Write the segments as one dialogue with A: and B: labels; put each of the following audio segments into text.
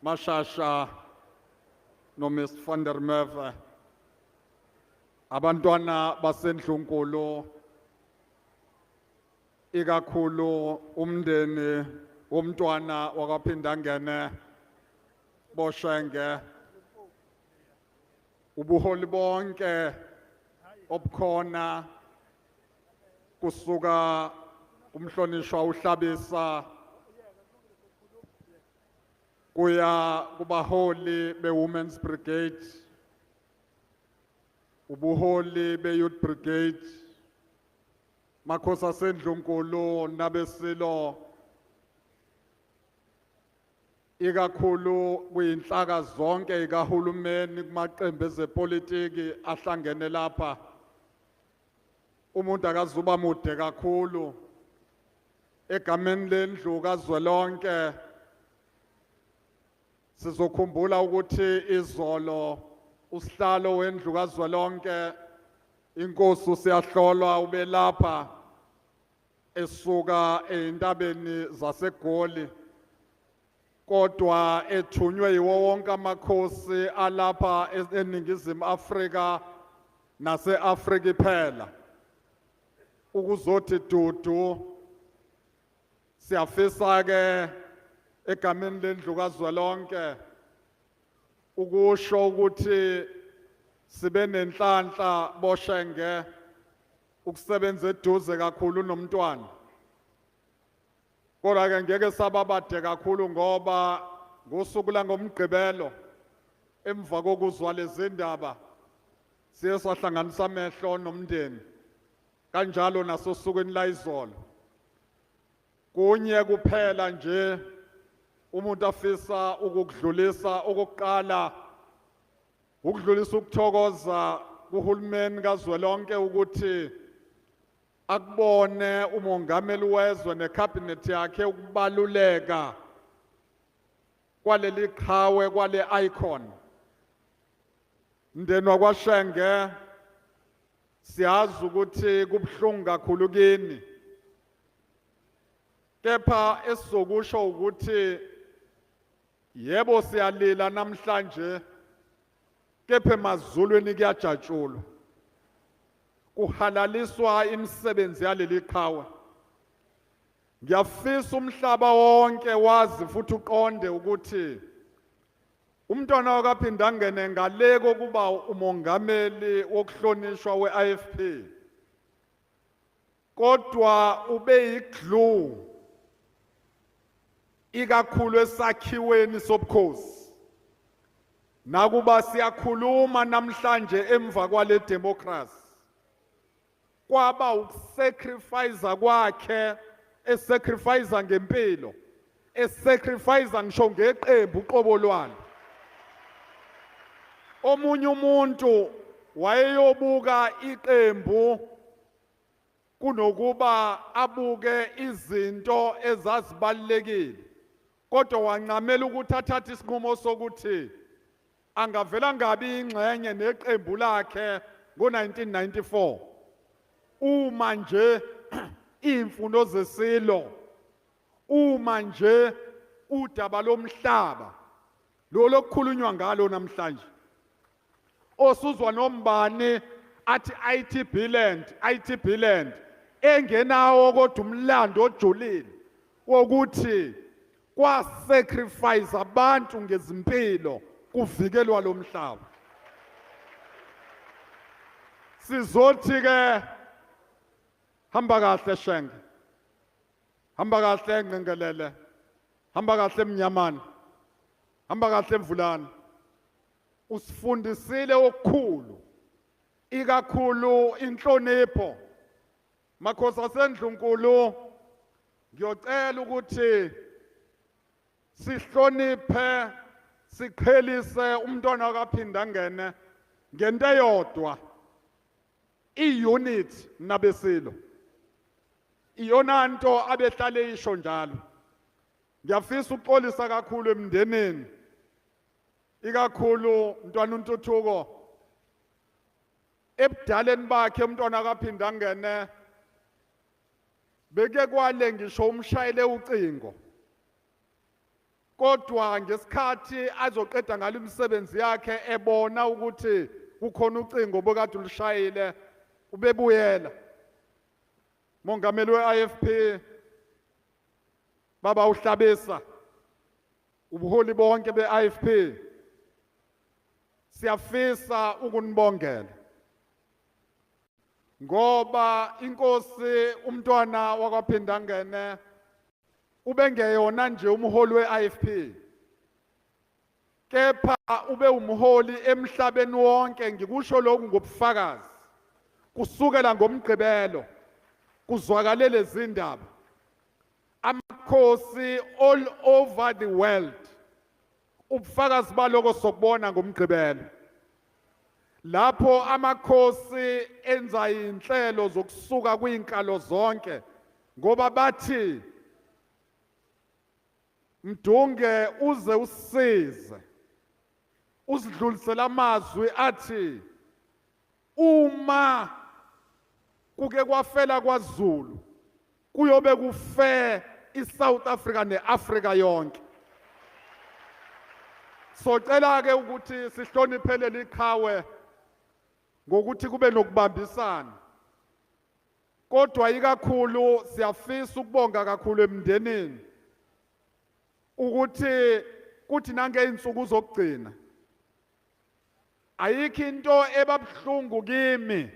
A: Mashasha no Miss van der Merwe, abantwana basendlunkulu, ikakhulu umndeni womntwana wakwaPhindangene boShenge, ubuholi bonke obukhona kusuka umhlonishwa uHlabisa kuya kubaholi be-Women's Brigade, ubuholi be-Youth Brigade, makhosi asendlunkulu nabesilo, ikakhulu kuyinhlaka zonke ikahulumeni kumaqembu ezepolitiki ahlangene lapha. Umuntu akazuba mude kakhulu. Egameni lendlu kazwelonke sizokhumbula ukuthi izolo usihlalo wendlu kazwelonke inkosi uSiyahlolwa ubelapha esuka ezintabeni zaseGoli, kodwa ethunywe yiwo wonke amakhosi alapha eNingizimu Afrika nase-Afrika iphela ukuzothi dudu. Siyafisa ke egameni lendlu kazwelonke ukusho ukuthi sibe nenhlanhla boShenge ukusebenza eduze kakhulu nomntwana, kodwa ke ngeke sababade kakhulu ngoba ngosuku langomgqibelo emva kokuzwa lezi ndaba siye sahlanganisa amehlo nomndeni, kanjalo nasosukwini layizolo. Kunye kuphela nje umuntu afisa ukukudlulisa. Okokuqala, ukudlulisa ukuthokoza kuhulumeni kazwelonke ukuthi akubone umongameli wezwe nekhabhinethi yakhe ukubaluleka kwaleli qhawe, kwale icon. Mndeni wakwaShenge, siyazi ukuthi kubuhlungu kakhulu kini, kepha esizokusho ukuthi yebo siyalila namhlanje, kepha emazulwini kuyajatshulwa, kuhalaliswa imisebenzi yaleli qhawe. Ngiyafisa umhlaba wonke wazi futhi uqonde ukuthi umntwana wakwaPhindangene ngale kokuba umongameli wokuhlonishwa we-IFP, kodwa ube yiglue ikakhulu esakhiweni sobukhosi. Nakuba siyakhuluma namhlanje emva kwale democracy, kwaba ukusacrifice kwakhe, esacrifice ngempilo, esacrifice ngisho ngeqembu uqobo lwalo. Omunye umuntu wayeyobuka iqembu kunokuba abuke izinto ezazibalulekile, kodwa wancamela ukuthi athathe isinqumo sokuthi angavela ngabi ingxenye neqembu lakhe ngo-1994 uma nje iy'mfuno zesilo, uma nje udaba lomhlaba lo lokukhulunywa ngalo namhlanje, osuzwa nombani athi ITB land, ITB land, engenawo kodwa umlando ojulile wokuthi kwa-sacrifice abantu ngezimpilo kuvikelwa lo mhlaba. Sizothi ke hamba kahle Shenge, hamba kahle Ngqengelele, hamba kahle Mnyamana, hamba kahle Mvulane. Usifundisile okukhulu, ikakhulu inhlonipho. Makhosi asendlunkulu, ngiyocela ukuthi sihloniphe, siqhelise umntwana kaPhindangene ngento eyodwa, i-unit nabesilo. Iyona nto abehlale isho njalo. Ngiyafisa ukuxolisa kakhulu emndenini, ikakhulu mntwana uNtuthuko. Ebudaleni bakhe umntwana kaPhindangene beke kwale ngisho umshayele ucingo. Kodwa ngesikhathi azoqeda ngalo imisebenzi yakhe ebona ukuthi kukhona ucingo obekade ulushayile ubebuyela. Mongameli we-IFP baba uHlabisa, ubuholi bonke be-IFP, siyafisa ukunibongela ngoba inkosi umntwana wakwaPhindangene ubengeyona nje umholi we-IFP, kepha ube umholi emhlabeni wonke. Ngikusho lokhu ngobufakazi, kusukela ngoMgqibelo kuzwakale lezi ndaba, amakhosi all over the world. Ubufakazi baloko sokubona ngoMgqibelo lapho amakhosi enza inhlelo zokusuka kwinkalo zonke, ngoba bathi Mdunge uze usize usidlulisela amazwi athi uma kuke kwafela kwaZulu kuyobe kufe iSouth Africa neAfrica yonke. Socela ke ukuthi sihloniphe leli qhawe ngokuthi kube nokubambisana, kodwa ikakhulu siyafisa ukubonga kakhulu emndenini ukuthi kuthi nangeyinsuku zokugcina ayikho into ebabhlungu kimi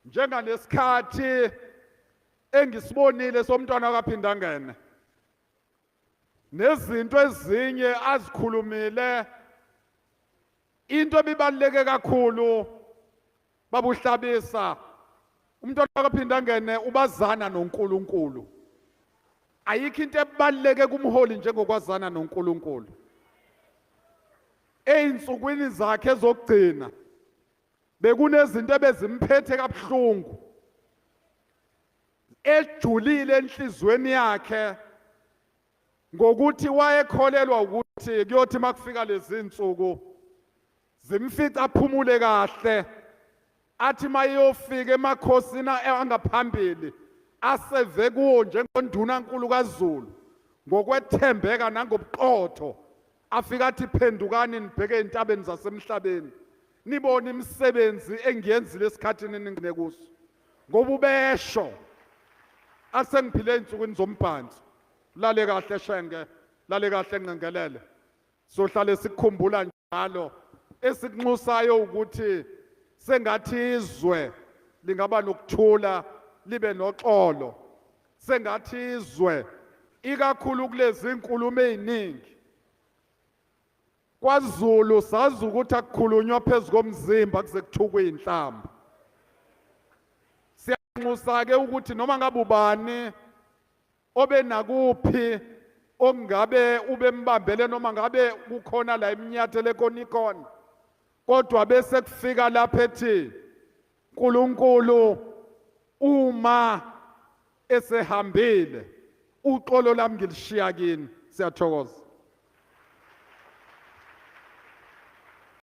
A: njengalesikhathi engisibonile somntwana kaPhindangene nezinto ezinye azikhulumile. Into ebibaluleke kakhulu babuhlabisa umntwana kaPhindangene ubazana noNkulunkulu. Ayikho into ebaluleke kumholi njengokwazana noNkulunkulu. Eyinsukwini zakhe zokugcina bekunezinto ebezimphethe kabuhlungu ejulile enhlizweni yakhe, ngokuthi wayekholelwa ukuthi kuyothi makufika lezi insuku zimfica aphumule kahle, athi mayeyofika emakhosini angaphambili aseve kuwo njengondunankulu kaZulu ngokwethembeka nangobuqotho, afika athi phendukani nibheke ezintabeni zasemhlabeni nibone imisebenzi engiyenzile esikhathini ningene kuso. Ngoba ubesho asengiphile ezinsukwini zombhanso. Lale kahle Shenge, lale kahle Nqengelele, sohlale sikukhumbula njalo. Esikunxusayo ukuthi sengathi izwe lingaba nokuthula libe noxolo, sengathi izwe ikakhulu kulezi inkulumo eziningi kwaZulu sazi ukuthi akukhulunywa phezu komzimba kuze kuthukwe inhlamba. Siyanxusa ke ukuthi noma ngabe ubani obenakuphi okungabe ubembambele noma ngabe kukhona la eminyathele konikon, kodwa bese kufika lapha ethi uNkulunkulu uma esehambile uxolo lami ngilishiya kini. Siyathokoza.